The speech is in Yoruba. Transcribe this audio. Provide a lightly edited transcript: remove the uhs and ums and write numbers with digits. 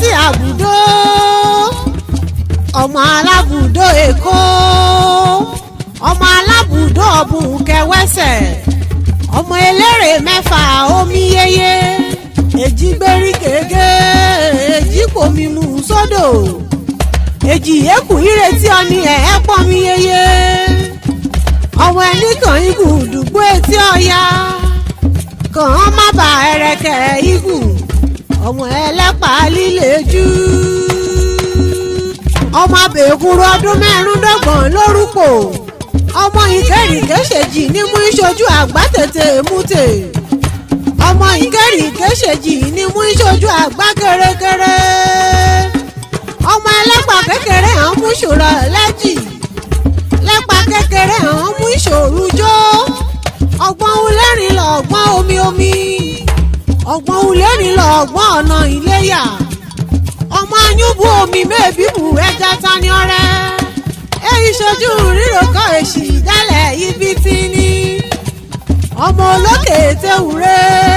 sí àbùdó, ọmọ alábùdó Èkó, ọmọ alábùdó ọ̀bùn kẹwẹ́sẹ̀, ọmọ eléré mẹ́fà omi yeye, èjì gbérí gègé, èjì kò mímú sódò, èjì èkù ìrètí ọni ẹ̀ ẹ́ pọ́n mi yeye, ọmọ ẹni kàn igun dùgbò etí ọya kàn án má bà ẹrẹ̀kẹ́ igun, ọmọ ẹlẹ́pàá líle jù, ọmọ abẹ́kúrú ọdún mẹ́rìndínlọ́gbọ̀n lórúkọ, ọmọ ìkẹ́rìkẹ́ṣèjì ní mú ìṣojú àgbà tètè mútè, ọmọ ìkẹ́rìkẹ́ṣèjì ní mú ìṣojú àgbà kẹ́rẹ́kẹ́rẹ́, ọmọ ẹlẹ́pà kékeré à ń mú ìṣòro lẹ́jì, lẹ́pà kékeré à ń mú ìṣòro jó, ọgbọ́n ulẹ́rìn lọ́gbọ́n omi omi, ọgbọ́n ulẹ́rìn lọ́gbọ́n ọ̀nà ìléyà, ọmọ anyúbú omi mẹ́bíbù ẹja tani ọrẹ, èyí ṣojú ríro kọ́ èsì ìdálẹ̀ ibi tí ní, ọmọ olókè tewúrẹ́.